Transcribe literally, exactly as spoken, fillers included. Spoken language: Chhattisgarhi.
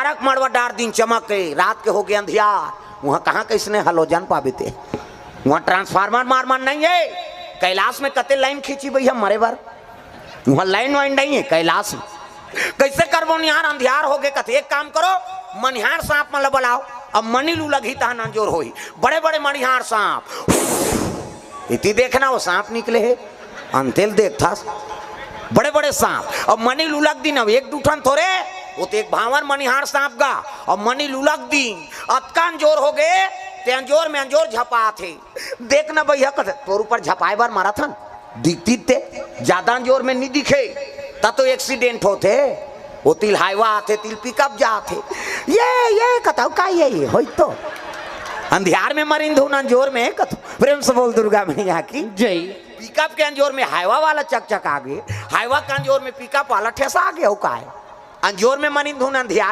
टक मड़वा डार दिन चमक के, रात के हो गए अंधियार। वहां कहां कइसने हलोजन पाबे ते? वहां ट्रांसफार्मर मार मार नहीं है। कैलाश में कते लाइन खींची भैया मरे बर? वहां लाइन वाइन नहीं है कैलाश में। कैसे करबो निहार, अंधियार हो गए। कथे एक काम करो, मनिहार सांप मन ल बुलाओ, अब मनी लू लगही तहन अंजोर होही। बड़े बड़े मनिहार सांप, इति देखना वो सांप निकले हे, अंतेल देखथस, बड़े बड़े सांप। अब मनी लू लग दिन, अब एक दू ठन थोरे, वो तो एक भांवर मनिहार सांप गा। अब मनी लू लग दिन, अतका अंजोर हो गए, ते अंजोर में अंजोर झपात हे। देखना भैया, कथे तोर ऊपर झपाए बर मारा था, दिखती ते ज्यादा अंजोर में नहीं दिखे, ता तो एक्सीडेंट होते। वो तिल हाईवा आथे, तिल पिकअप जाथे। ये, ये कथव का ये, ये होई तो। अंधियार में मरिन धुन अंजोर में कथव। प्रेम से बोल दुर्गा मैया की। जय। पिकअप के अंजोर में हाईवा वाला चकचका गे, हाईवा के अंजोर में पिकअप वाला ठेसा गे, हो का है? अंजोर में मरिन धुन अंधियार